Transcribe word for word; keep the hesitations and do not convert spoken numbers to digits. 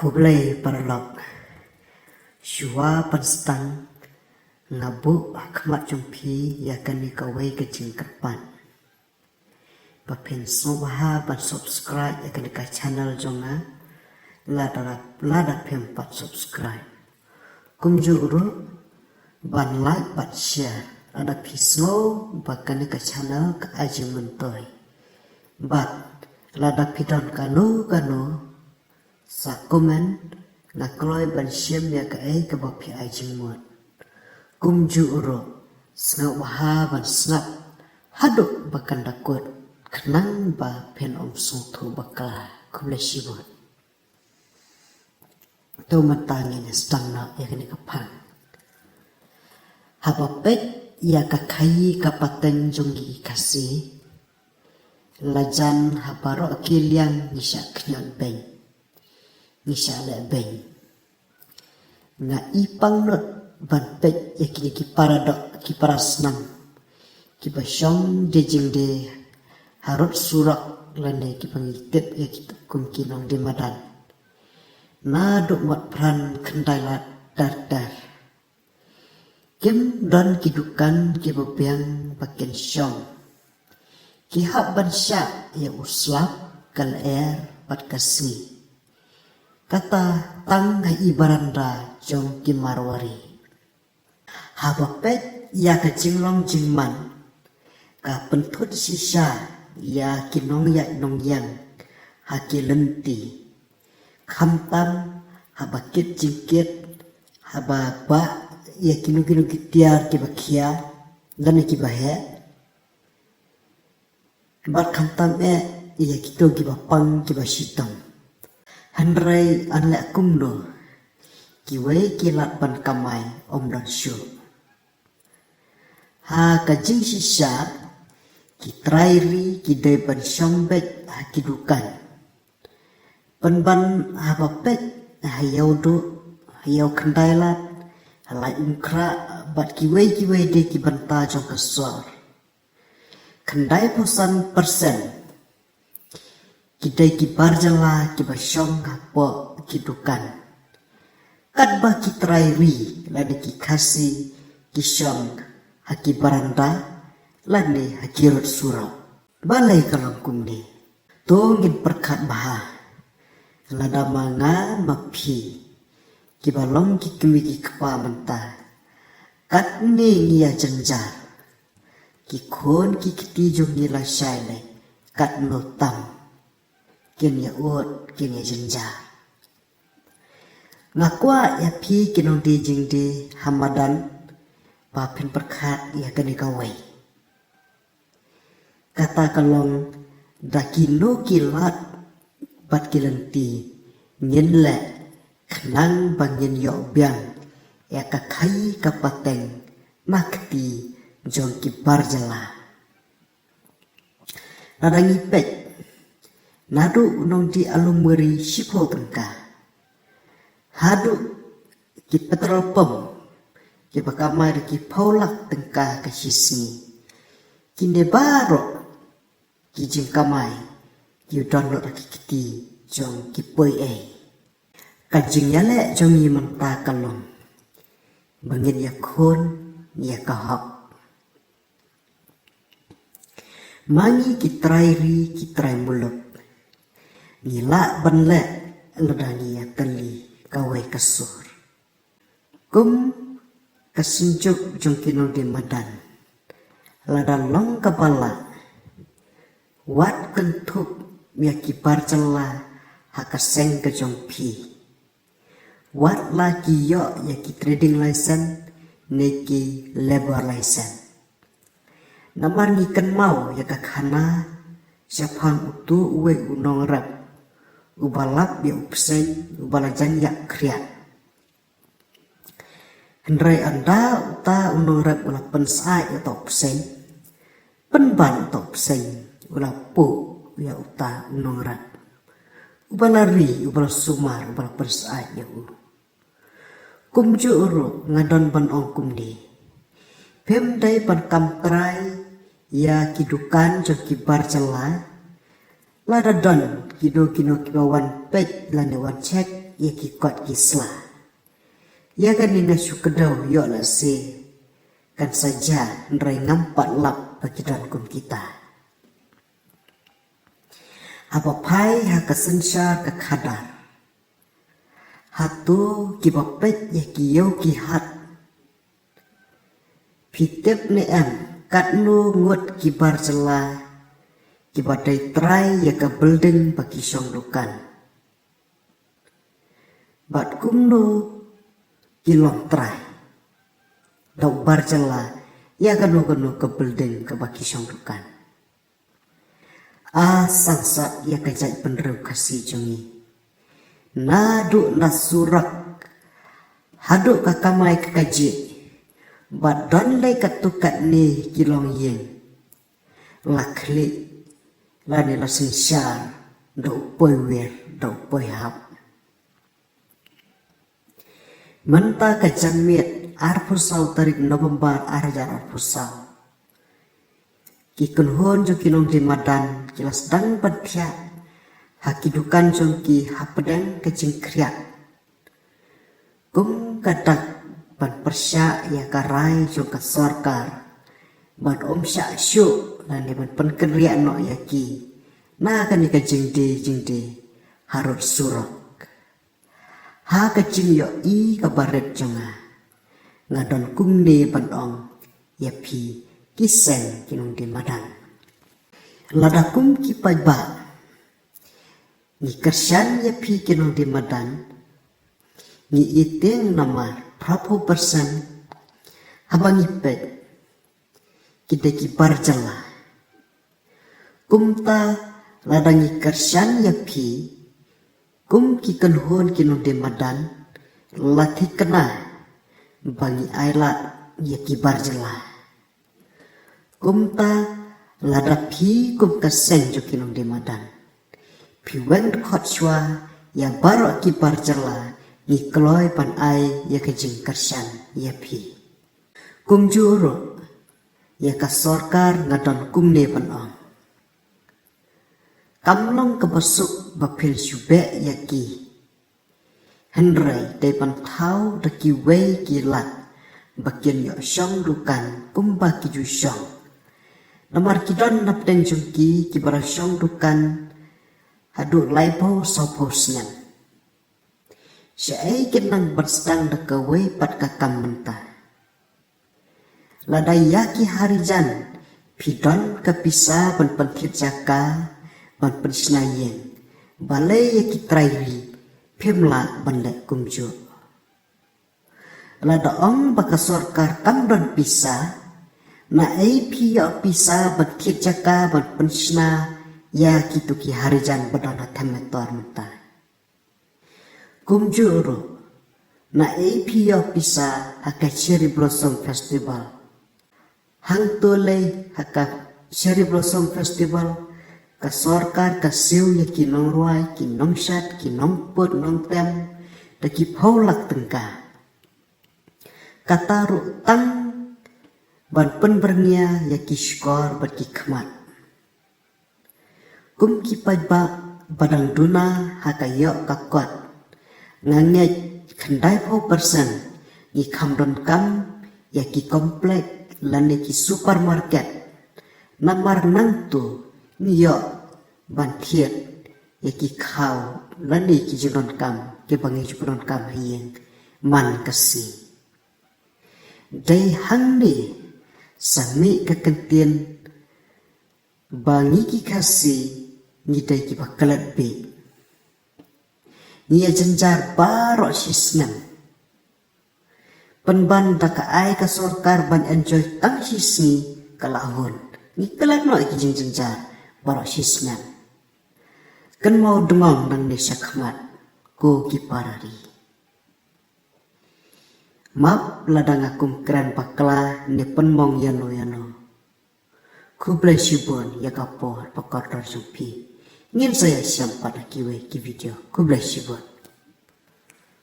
Khublei paralok. Shuwa ban sdang, nga buh ha khmat jong phi ïa kane kawei ka jingkyrpad. Ba phin sngewbha ban subscribe ïa kane ka channel jong nga. Lada, lada phim pat subscribe, kumjuh ruh ban like bad share lada phi sngew ba kane ka channel ka ai jingmyntoi. Bad lada phi don kano kano sa comment, nga kloi ban shim ïa kaei kaba phi ai jingmut. Kumjuh ruh sngewbha ban sngap haduh ba kan da kut khnang ba phin ym sngewthuh bakla. Khublei shibun. To mynta ngin sdang noh ïa kane ka phang. Haba peit ïa ka khaii ka pateng jong ngi ki Khasi, la jan ha baroh ki liang ngi shah khñiot beiñ, ngi shah leh beiñ. Nga i pangnud ban peit ïa kine ki paradoh ki parasnam kiba shong die jingdie harud surok lane kiba ngi tip ïa ki kum ki nongdie madan. Naduh Motphran, Khyndailad, Dar Dar. Kim don ki dukan kiba biang ba kin shong. Ki hap ban shah ïa u slap, ka lyer bad ka sngi. Kata tang ha i baranda jong ki Marwari. Haba peit ïa ka jinglong jingman, ka pynthut shisha ïa ki nongïaid nongïeng ha ki lynti. Khamtam haba kit jingkit, haba bah ïa kino kino ki tiar kiba khia lane kiba heh. Bad khamtam eh ïa kito kiba pang kiba shitom. Hynrei yn leh kumno, kiwei ki lad ban kamai ym don shuh. Ha ka jingshisha, ki trai ri ki dei ban shong beit ha ki dukan. Pynban haba peit ha Ïewduh, ha Ïew Khyndailad, ha Laitumkhrah bad kiwei kiwei de ki bynta jong ka sor, khyndaiphew san persen ki dei ki bar jylla kiba shong hapoh ki dukan. Katba ki trai ri lane ki Khasi ki shong ha ki baranda lane ha ki rud surok. Balei ka long kumne? To ngin pyrkhat bha. Lada ma nga ma phi kiba long ki kmie ki kpa mynta, katne ngi ïa jynjar, ki khun ki kti jong ngi lashai lei katno tam kin ïa ud, kin ïa jynjar. Nga kwah ïa phi ki nongdie jingdie ha madan ba phin pyrkhat ïa kane kawei. Kata ka long, da kino ki lad bad ki lynti ngin leh khnang ba ngin ïoh biang ïa ka khaii ka pateng na kti jong ki bar jylla. Lada ngi peit, naduh u nongdie alumari shiphew tyngka, haduh ki petrol pump kiba kamai da ki phew lak tyngka ka shi sngi, kine baroh ki jingkamai ki don lut ha ki kti jong ki poi ei. Ka jingïaleh jong ngi mynta ka long ba ngin ïakhun ïa ka hok. Ma ngi ki trai ri ki trai muluk, ngi lah ban leh lada ngi ïatylli kawei ka sur. Kum ka synjuk jong ki nongdie madan, lada long kaba lah, wat kynthup ïa ki bar jylla ha ka seng ka jong phi. Wat la ki ïoh ïa ki trading license ne ki labour license. Namar ngi kynmaw ïa ka khana shaphang uto uwei u nongrep uba lap ïa u bseiñ uba la jan ïap khriat. Hynrei ynda uta u nongrep u la pynsyaid ïa uta u bseiñ, pynban uta u bseiñ u la puh ïa uta u nongrep uba la ri, uba la sumar, uba la pynsyaid ïa u. Kumjuh ruh nga don ban ong kumne. Phim dei ban kam trai ïa ki dukan jong ki bar jylla, Lada don kino kino kiba wan peit lane wan check ïa ki kot ki sla, ïa kane nga shu kdew ïoh lehse kan sa jia, hynrei ngam pat lap ba ki don kum kita. Haba phai ha ka synshar ka khadar, hato kiba peit ïa ki ïew ki hat, phi tip ne em katno ngut ki bar jylla kiba dei trai ïa ka building ba ki shong dukan? Bad kumno ki long trai da u bar jylla ïa kano kano ka building kaba ki shong dukan? A sangsot ïa ka jaitbynriew Khasi jong ngi, naduh na surok haduh ka kamai ka kajih, bad don lei katto katne ki longïing, la khlieh lane la synshar da u poiwir da u poihap. Mynta ka janmiet arphew saw tarik November arhajar arphew saw, ki kynhun jong ki nongdie madan ki la sdang ban thiah ha ki dukan jong ki hapdeng ka jingkhriat, kum ka dak ban pyrshah ïa ka rai jong ka sorkar ban ym shah shuh lane ban pynkynriah noh ïa ki na kane ka jingdie jingdie harud surok. Ha ka jingïohi kaba rit jong nga, nga don kumne ban ong ïa phi ki seng ki nongdie madan. Lada kum ki paidbah ngi kyrshan ïa phi ki nongdie madan, ngi ïa tieng namar phraphew percent haba ngi peit ki dei ki bar jylla. Kumta lada ngi kyrshan ïa phi kum ki kynhun ki nongdie madan, la thikna ba ngi ailad ïa ki bar jylla. Kumta lada phi kum ka seng jong ki nongdie madan phi weng dkhot shuwa ïa baroh ki bar jylla, ngi kloi ban ai ïa ka jingkyrshan ïa phi. Kumjuh ruh ïa ka sorkar nga don kumne ban ong, kam long kaba suk ba phin shu beh ïa ki, hynrei dei ban thaw da kiwei ki lad ba kin ïoh shong dukan kumba ki ju shong. Namar ki don napdeng jong ki kiba la shong dukan haduh laiphew sawphew snem. Shaei kin nang ban sdang da kawei pat ka kam mynta? Lada ïa ki harijan phi don ka pisa ban pynthied jaka, ban pynshna ïing, balei ïa ki trai ri phim lah ban leh kumjuh? Lada ong ba ka sorkar kam don pisa, naei phi ïoh pisa ban thied jaka ban pynshna ïa kito ki harijan ba don ha Them Metor mynta? Kumjuh ruh, naei phi ïoh pisa ha ka Cherry Blossom Festival? Hangto lei ha ka Cherry Blossom Festival ka sorkar ka siew ïa ki nongrwai, ki nongshad, ki nongput nongtem da ki phew lak tyngka. Kata ruh tang ban pynbyrngia ïa ki shkor bad ki khmat. Kum ki paidbah ba dang duna ha ka ïoh ka kot, nga ngeit khyndaiphew percent ngi kham donkam ïa ki complex lane ki supermarket. Namar nangto ngi ïoh ban thied ïa ki khaw lane ki jingdonkam kiba ngi ju pyndonkam ha ïing man ka sngi. Dei hangne sa mih ka kyntien ba ngi ki Khasi ngi dei kiba klet bieit. Ngi ïa jynjar baroh shi snem. Pynban da ka ai ka sorkar ban enjoy tang shi sngi ka la hun. Ngi klet noh ïa ki jingjynjar baroh shi snem. Kynmaw dngong nangne shakhmat ko ki para ri. Map lada nga kum kren bakla ne pynmong ïano ïano. Khublei shibun ïa ka por ba kordor jong phi. Ngin sa ïashem pat ha kiwei ki video. Khublei shibun.